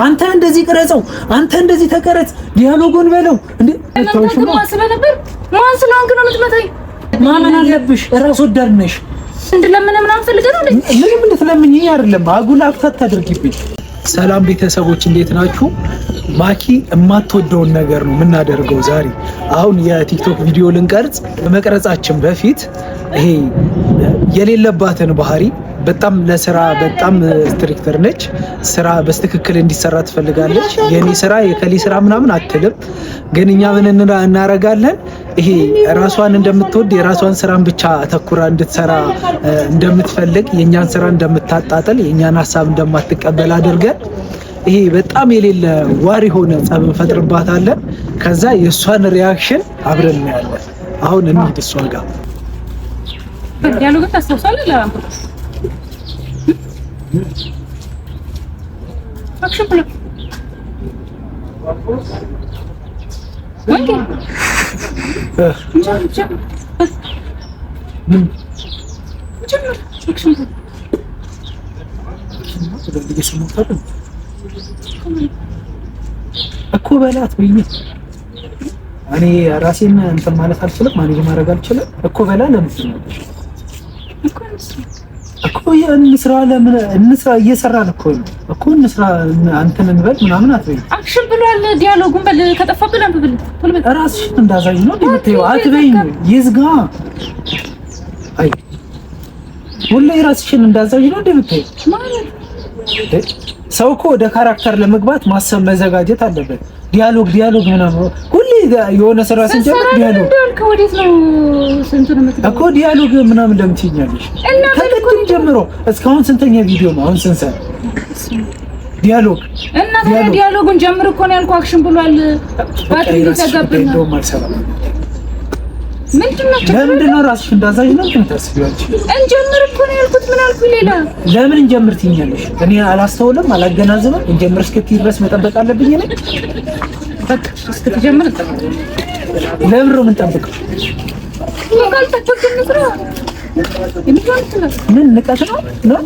አንተ እንደዚህ ቅረጸው፣ አንተ እንደዚህ ተቀረጽ፣ dialogue ኡን በለው። እንዴ ነበር? ማን ስለሆንክ ነው የምትመታኝ? ማመን አለብሽ። ራስ ወዳድ ነሽ። እንድለምን ምናምን ፈልገህ ነው እንዴ? ምንም እንድትለምኝ አይደለም። አጉል act አታድርጊብኝ። ሰላም ቤተሰቦች እንዴት ናችሁ? ማኪ የማትወደውን ነገር ነው የምናደርገው ዛሬ። አሁን የቲክቶክ ቪዲዮ ልንቀርጽ፣ በመቅረጻችን በፊት ይሄ የሌለባትን ባህሪ፣ በጣም ለስራ በጣም stricter ነች። ስራ በትክክል እንዲሰራ ትፈልጋለች። የኔ ስራ የከሌ ስራ ምናምን አትልም። ግን እኛ ምን እናረጋለን? ይሄ ራሷን እንደምትወድ፣ የራሷን ስራን ብቻ አተኩራ እንድትሰራ እንደምትፈልግ፣ የእኛን ስራ እንደምታጣጥል፣ የእኛን ሀሳብ እንደማትቀበል አድርገን ይሄ በጣም የሌለ war የሆነ ጸብ እንፈጥርባታለን። ከዛ የእሷን reaction አብረን እናያለን። አሁን እንሂድ እሷ ጋር። Dialogue ታስታውሳለህ? Action ብሎ ወንጌ ጀምር። Action እኮ በላት ብዬ እኔ ራሴን እንትን ማለት አልችልም፣ manage ማድረግ አልችልም እኮ በላ። ለምን እኮ እንስራ? ለምን እንስራ? እየሰራን እኮ ነው እኮ፣ እንስራ፣ አንተን እንበል ምናምን አትበይ። Action ብሏል። Dialogue ኡን በል፣ ከጠፋብህ አንብብል። ቶሎ በል። ራስሽን እንዳዛዥ ነው የምታየው። አትበይኝ፣ ይዝጋ። አይ ሁሌ ራስሽን እንዳዛዥ ነው እንደምታየው ማለት ሰው እኮ ወደ character ለመግባት ማሰብ መዘጋጀት አለበት። Dialogue dialogue ምናምን ሁሌ የሆነ ስራ ስንጀምር dialogue ወዴት ነው ስንቱን የምትገባው? እኮ dialogue ምናምን ለምን ትይኛለሽ? ከቅድም ጀምሮ እስካሁን ስንተኛ ቪዲዮ ነው አሁን ስንሰራ Dialogue? እና ታዲያ dialogue ኡን ጀምር እኮ ነው ያልኩህ። Action ብሏል። ባትሪ ተጋብና እንደውም አልሰራም። ምንድን ነው? ለምንድን ነው ራስሽ እንዳዛዥ ነው የምታስቢው አንቺ? እንጀምር እኮ ነው ያልኩት። ምን አልኩኝ ሌላ? ለምን እንጀምር ትይኛለሽ? እኔ አላስተውልም፣ አላገናዝብም። እንጀምር እስክትይ ድረስ መጠበቅ አለብኝ እኔ? በቃ እስክትጀምር እንጠብቅ። ለምን ነው የምንጠብቀው? ካልጠበቅን እንስራ። ምን ንቀት ነው ነው?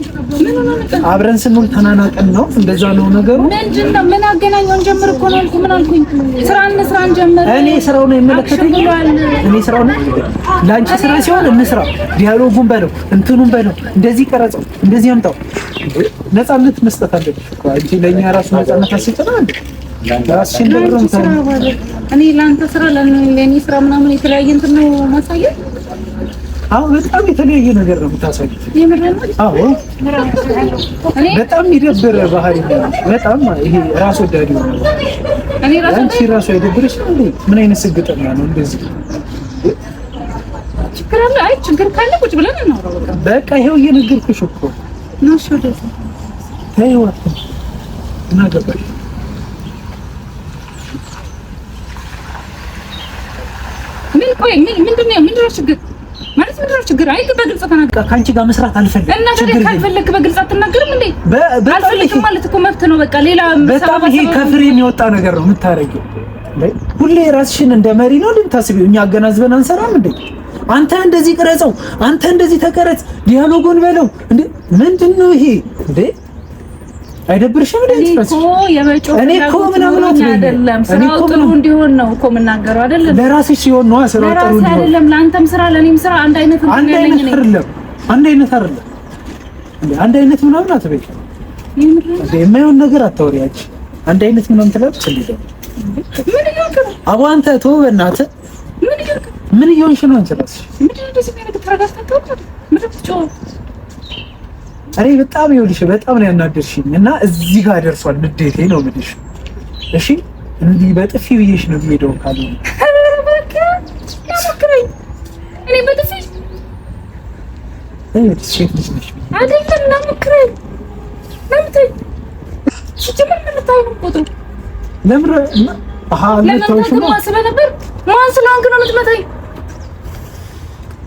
አብረን ስንውል ተናናቀን ነው? እንደዛ ነው ነገሩ። ምንድን ነው? ምን አገናኘው? እንጀምር እኮ ነው ያልኩህ። ምን አልኩኝ? ስራ እንስራ፣ እንጀምር። እኔ ስራው ነው የሚመለከተኝ። እኔ ስራው ነው ለአንቺ ስራ ሲሆን እንስራ፣ dialogue ኡን በለው እንትኑን በለው፣ እንደዚህ ቀረጸው፣ እንደዚህ አምጣው። ነፃነት መስጠት አለብሽ እኮ አንቺ። ለእኛ ራሱ ነፃነት አትሰጭንም እንዴ? ራስሽን ለምን እኔ ለአንተ ስራ ለእኔ ስራ ምናምን የተለያየ እንትን ነው ማሳየት? አዎ በጣም የተለያየ ነገር ነው የምታሳዩት። አዎ በጣም የሚደብር ባህሪ ነው። በጣም ይሄ ራስ ወዳድ ነው። እኔ ራስ አንቺ ራሱ አይደብርሽ እንዴ? ምን አይነት ስግጥና ነው እንደዚህ? ችግር አለ? አይ ችግር ካለ ቁጭ ብለን እናውራ። በቃ በቃ ይሄው እየነገርኩሽ እኮ ነው። እሺ ወደዚህ ተይው፣ ምን አገባሽ? ምን ቆይ ምን ምንድን ነው ምንድን ነው ችግር ማለት ምንድን ነው ችግር? አይ በግልጽ ተናገር። ከአንቺ ጋር መስራት አልፈልግም። እና ታዲያ ካልፈለግክ በግልጽ አትናገርም እንዴ? አልፈልግም ማለት እኮ መብት ነው። በቃ ሌላ በጣም ይሄ ከ frame የወጣ ነገር ነው የምታረጊው። ሁሌ ራስሽን እንደ መሪ ነው እንደምታስቢው። እኛ አገናዝበን አንሰራም እንዴ? አንተ እንደዚህ ቅረጸው፣ አንተ እንደዚህ ተቀረጽ፣ dialogue ኡን በለው እንዴ! ምንድን ነው ይሄ እንዴ? አይደብርሽም እንዴ? እኔ እኮ ምናምን አይደለም፣ ስራው ጥሩ እንዲሆን ነው እኮ የምናገረው አይደለም። ለራስሽ ሲሆን ነው ስራው ጥሩ እንዲሆን አይደለም። ለአንተም ስራ ለእኔም ስራ አንድ አይነት አንድ አይነት አይደለም። አንድ አይነት አይደለም። እንዴ አንድ አይነት ምናምን አትበይ እንዴ! የማይሆን ነገር አታወሪ አንቺ። አንድ አይነት ምናምን ትላለች እንዴ? ምን እየሆንክ ነው? አቦ አንተ ተው በእናትህ። ምን እየሆንክ ምን እየሆንሽ ነው አንቺ እራስሽ? ምንድን ነው እንደዚህ የሚያደርግ? ተረጋግተህ አታውቅም? ምንድን ነው የምትጮኸው? እኔ በጣም ይኸውልሽ በጣም ነው ያናደድሽኝ እና እዚህ ጋር ደርሷል ንዴቴ ነው የምልሽ። እሺ እንዲህ በጥፊ ብዬሽ ነው የምሄደው ካልሆነ ሞክረኝ። እኔ በጥፊ ሴት ልጅ ነሽ አይደለም? ና ሞክረኝ። ለምታይ ሲጀምር ምን ልታይ ነው ቁጥሩ? ለምን አሃ ለምን አስበህ ነበር? ማን ስለሆንክ ነው የምትመታኝ?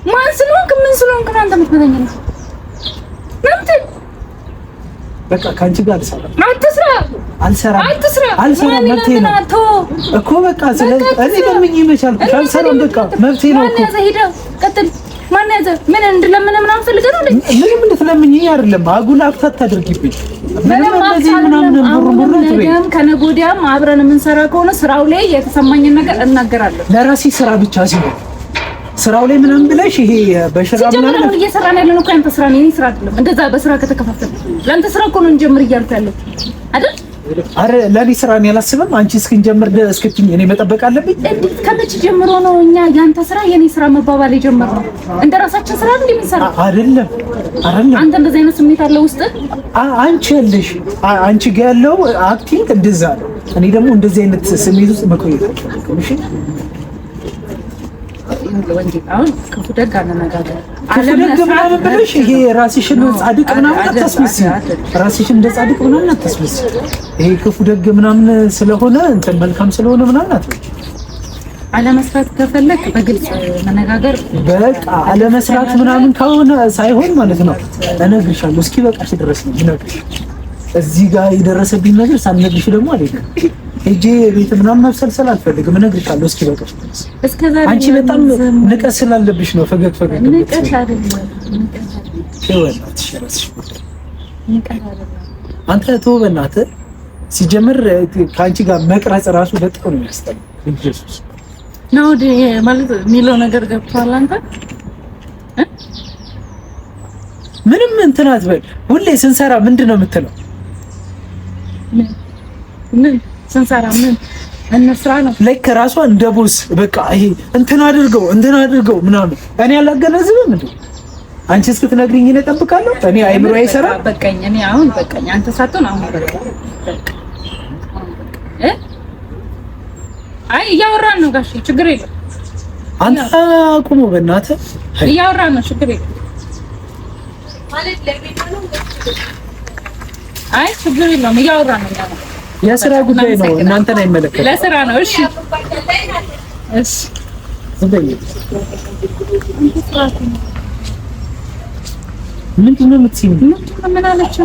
ማን ስለሆንክ ምን ስለሆንክ ነው አንተ የምትመታኝ? ነው ለምታይ በቃ ከአንቺ ጋር አልሰራም። አትስራ፣ አልሰራም፣ አትስራ፣ አልሰራም። መብቴ ነው እኮ በቃ። ስለዚህ እኔ ለምን ይመቻልኩሽ? አልሰራም፣ በቃ መብቴ ነው እኮ። ማን ያዘ? ሂድ ቀጥል። ማን ያዘ? ምን እንድለምን ምናምን ፈልገህ ነው እንዴ? ምንም እንድትለምኚኝ አይደለም። አጉል act አታድርጊብኝ። ምንም እንደዚህ ምናምን ነገም ከነገ ወዲያም አብረን የምንሰራ ከሆነ ስራው ላይ የተሰማኝን ነገር እናገራለሁ። ለራሴ ስራ ብቻ ሲሆን ስራው ላይ ምናምን ብለሽ ይሄ በሽራ ምናምን አሁን እየሰራን ያለነው እኮ ያንተ ስራ ነው፣ የእኔ ስራ አይደለም። እንደዛ በስራ ከተከፋፈለ ለአንተ ስራ እኮ ነው እንጀምር እያልኩ ያለው አይደል? አረ ለኔ ስራ እኔ አላስብም። አንቺ እስክንጀምር እስክትኝ እኔ መጠበቅ አለብኝ? እንዴት ከመቼ ጀምሮ ነው እኛ ያንተ ስራ የኔ ስራ መባባል የጀመርነው? እንደ ራሳችን ስራ አይደል የምንሰራው? አይደለም አይደለም። አንተ እንደዚህ አይነት ስሜት አለ ውስጥ? አንቺ ያለሽ አንቺ ጋር ያለው acting እንደዛ ነው። እኔ ደግሞ እንደዚህ አይነት ስሜት ውስጥ መቆየት አልፈልግም። እሺ አሁን ክፉ ደግ አንነጋገር። ክፉ ደግ ምናምን ብለሽ ይሄ ራስሽን ጻድቅ ምናምን አታስመስይ። ራስሽን እንደ ጻድቅ ምናምን አታስመስይ። ይሄ ክፉ ደግ ምናምን ስለሆነ እንትን መልካም ስለሆነ ምናምን አትበይ። አለመስራት ከፈለክ በግልጽ መነጋገር በቃ አለመስራት ምናምን ከሆነ ሳይሆን ማለት ነው እነግርሻለሁ። እስኪ በቃሽ ድረስ ነው እነግርሽ። እዚህ ጋር የደረሰብኝ ነገር ሳልነግርሽ ደግሞ አልሄድም። ሄጄ ቤት ምናምን መብሰልሰል አልፈልግም። እነግርሻለሁ እስኪ በቃሽ ድረስ። አንቺ በጣም ንቀት ስላለብሽ ነው ፈገግ ፈገግ ንቀት አይደለም። አንተ ተው በእናትህ። ሲጀምር ከአንቺ ጋር መቅረጽ ራሱ በጣም ነው የሚያስጠላው። ኢየሱስ ነው ማለት የሚለው ነገር ገብቶሃል አንተ? ምንም እንትን አትበል። ሁሌ ስንሰራ ምንድን ነው የምትለው? ምን ስንሰራ ምን እንስራ ነው like ራሷ እንደ boss በቃ ይሄ እንትን አድርገው እንትን አድርገው ምናምን እኔ አላገናዝብም እንዴ? አንቺ እስክትነግሪኝ እኔ እጠብቃለሁ። እኔ አይምሮ አይሰራም። በቃኝ። እኔ አሁን በቃኝ። አንተ ሳትሆን አሁን በቃኝ። በቃ አይ እያወራን ነው ጋሼ፣ ችግር የለም። አንተ አቁሙ በእናትህ፣ እያወራን ነው፣ ችግር የለም። አይ ችግር የለውም፣ እያወራን ነው። የስራ ጉዳይ ነው፣ እናንተን አይመለከትም። ለስራ ነው። እሺ፣ እሺ። ዝም በይ። ምንድን ነው የምትይኝ? ምን አለች?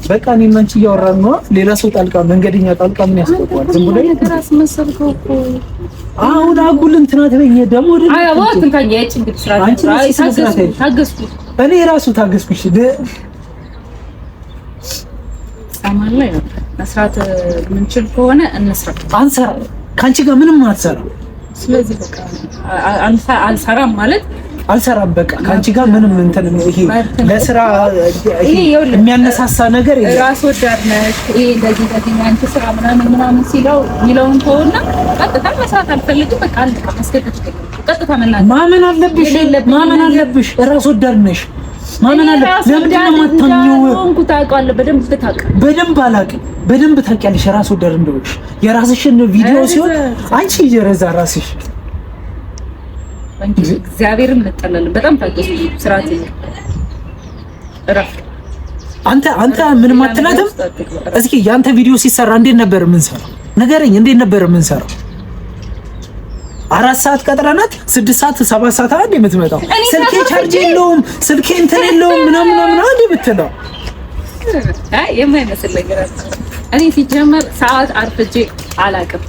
በቃ እኔና አንቺ እያወራን ነው። ሌላ ሰው ጣልቃ መንገደኛ ጣልቃ ምን ያስገባዋል? ዝም ብሎ ነገር አስመሰልከው እኮ አሁን አጉል እንትን አትበኝ ደግሞ። አይ አዎ፣ አትንካኝ። ታገስኩ፣ እኔ ራሱ ታገስኩሽ። መስራት የምንችል ከሆነ እንስራ። አንሰራ፣ ከአንቺ ጋር ምንም አትሰራ። ስለዚህ በቃ አልሰራም ማለት አልሰራም። በቃ ከአንቺ ጋር ምንም እንትን ይሄ ለስራ ይሄ የሚያነሳሳ ነገር የለም። ራስ ወዳድ ነሽ። ይሄ እንደዚህ እንደዚህ አንቺ ስራ ምናምን ምናምን ሲለው የሚለውን ተውና ቀጥታ መስራት አልፈልግም በቃ አልቃ ማስገደድ ቀጥታ መናገር ማመን አለብሽ። ማመን አለብሽ። ራስ ወዳድ ነሽ። ማመን አለ። ለምንድን ነው የማታምኚው? ታውቀዋለህ በደንብ ታውቅ በደንብ አላውቅም። በደንብ ታውቂያለሽ ራስ ወዳድ እንደሆንሽ የራስሽን ቪዲዮ ሲሆን አንቺ የረዛ ራስሽ እግዚአብሔርን እንጠላለን። በጣም ታገሱ። ስርዓት እረፍ። አንተ ምንም አትላትም። እስኪ ያንተ ቪዲዮ ሲሰራ እንዴት ነበር የምንሰራው? ንገረኝ፣ እንዴት ነበር የምንሰራው? 4 ሰዓት ቀጥረናት 6 ሰዓት 7 ሰዓት አንድ የምትመጣው ስልኬ ቻርጅ የለውም ስልኬ እንትን የለውም ምናምን ምናምን አንድ የምትለው አይ የማይመስል ነገር እኔ ሲጀመር ሰዓት አርፍጄ አላውቅም።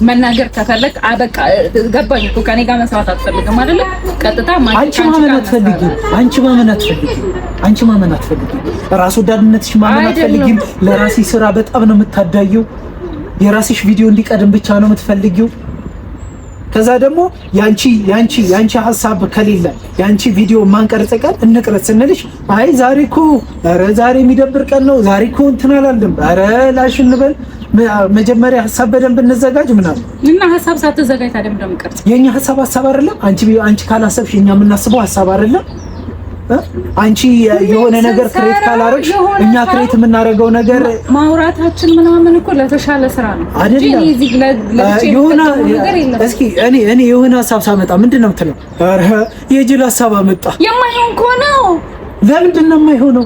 መናገር ከፈለግ አበቃ። ገባኝ እኮ ከኔ ጋር መስራት አትፈልግም አይደለ? ቀጥታ አንቺ ማመን አትፈልጊም። አንቺ ማመን አትፈልጊም። አንቺ ማመን አትፈልጊም። ራስ ወዳድነትሽ ማመን አትፈልጊም። ለራስሽ ስራ በጣም ነው የምታዳየው። የራስሽ ቪዲዮ እንዲቀድም ብቻ ነው የምትፈልጊው። ከዛ ደግሞ ያንቺ ያንቺ ያንቺ ሀሳብ ከሌለ ያንቺ ቪዲዮ ማንቀርጽ ቀን እንቅረጽ ስንልሽ አይ ዛሬ እኮ ኧረ ዛሬ የሚደብር ቀን ነው ዛሬ እኮ እንትን አላልንም፣ ኧረ ላሽ እንበል መጀመሪያ ሀሳብ በደንብ እንዘጋጅ ምናምን እና ሀሳብ ሳትዘጋጅ ታዲያ ምንድን ነው የምንቀርጸው? የኛ ሀሳብ ሀሳብ አይደለም። አንቺ ካላሰብሽ እኛ የምናስበው ሀሳብ አይደለም። አንቺ የሆነ ነገር create ካላረግሽ እኛ create የምናደርገው ነገር ማውራታችን ምናምን እኮ ለተሻለ ስራ ነው አይደለም። የሆነ እስኪ እኔ የሆነ ሀሳብ ሳመጣ ምንድን ነው የምትለው? ኧረ የጅል ሀሳብ አመጣ። የማይሆን ከሆነ ለምንድን ነው የማይሆነው?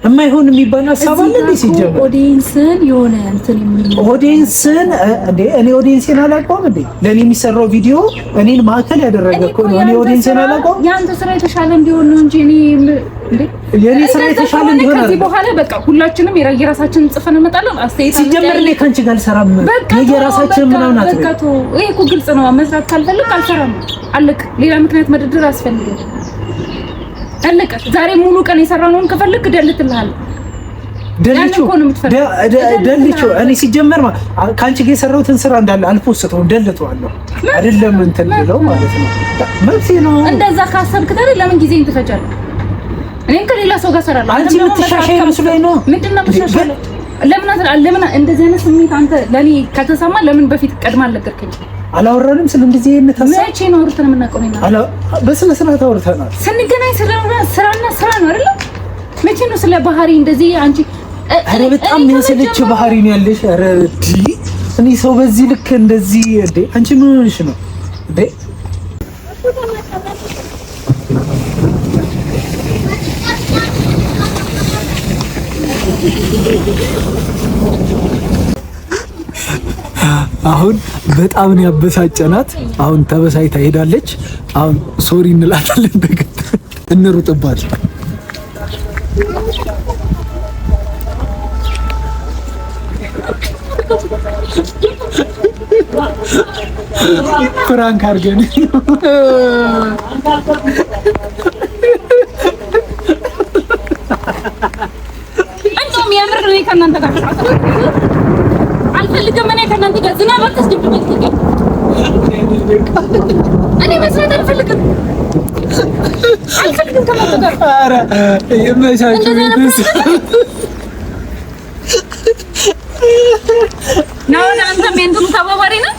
የማይሆን የሚባል ሀሳብ አለ እንዴ? ሲጀመር ኦዲየንስን የሆነ እንትን የሚል ኦዲየንስን እንዴ? እኔ ኦዲየንስን አላውቀውም እንዴ? ለኔ የሚሰራው ቪዲዮ እኔን ማዕከል ያደረገ እኮ ነው። እኔ ኦዲየንስን አላውቀውም። ያንተ ስራ የተሻለ እንዲሆን ነው እንጂ እኔ እንዴ የኔ ስራ የተሻለ እንዲሆን ከዚህ በኋላ በቃ ሁላችንም የራሳችንን ጽፈን እንመጣለን። አስተያየት ሲጀመር እኔ ካንቺ ጋር አልሰራም። የራሳችንን ምናምን አትበይ። በቃ ይሄ እኮ ግልጽ ነው። መስራት ካልፈልግ አልሰራም። አለቅ። ሌላ ምክንያት መደርደር አያስፈልግም። አለቀ። ዛሬ ሙሉ ቀን የሰራነውን ከፈለክ እደልትልሃለሁ። ደልቹ ደልቹ እኔ ሲጀመር ከአንቺ ጋር የሰራሁትን ስራ እንዳለ አልፖስተውም፣ ደልተዋለሁ። አይደለም እንትን ብለው ማለት ነው፣ መብቴ ነው። እንደዛ ካሰብክ ታዲያ ለምን ጊዜን ትፈጃለህ? እኔም ከሌላ ሰው ጋር እሰራለሁ። አንቺ የምትሻሻይ መስሎኝ ነው። ምንድን ነው የምትሻሻለው? ለምን ለምን እንደዚህ አይነት ስሜት አንተ ለኔ ከተሰማ ለምን በፊት ቀድማ አልነገርከኝም? አላወራንም ስለ እንደዚህ አይነት ሀሳብ። መቼ ነው አውርተን የምናውቀው? ነው በስነ ስርዓት አውርተናል። ስንገናኝ ስራና ስራ ነው አይደል? መቼ ነው ስለ ባህሪ እንደዚህ አንቺ? ኧረ በጣም የሚያሰለች ባህሪ ነው ያለሽ። ኧረ እኔ ሰው በዚህ ልክ እንደዚህ እንዴ! አንቺ ምን ሆነሽ ነው እንዴ? አሁን በጣም ነው ያበሳጨናት። አሁን ተበሳይታ ሄዳለች። አሁን sorry እንላታለን። እንሩጥባት። prank አድርገን እንደውም የምር እኔ ከእናንተ ጋር አልፈልግም። እኔ ከእናንተ ጋር ዝናብ አታስገብኝ። እኔ መስራት አልፈልግም አልፈልግም ከእናንተ ጋር። ኧረ ይመቻችሁ ቤተሰብ። ናሁን አንተም የእንትኑ ተባባሪ ነህ።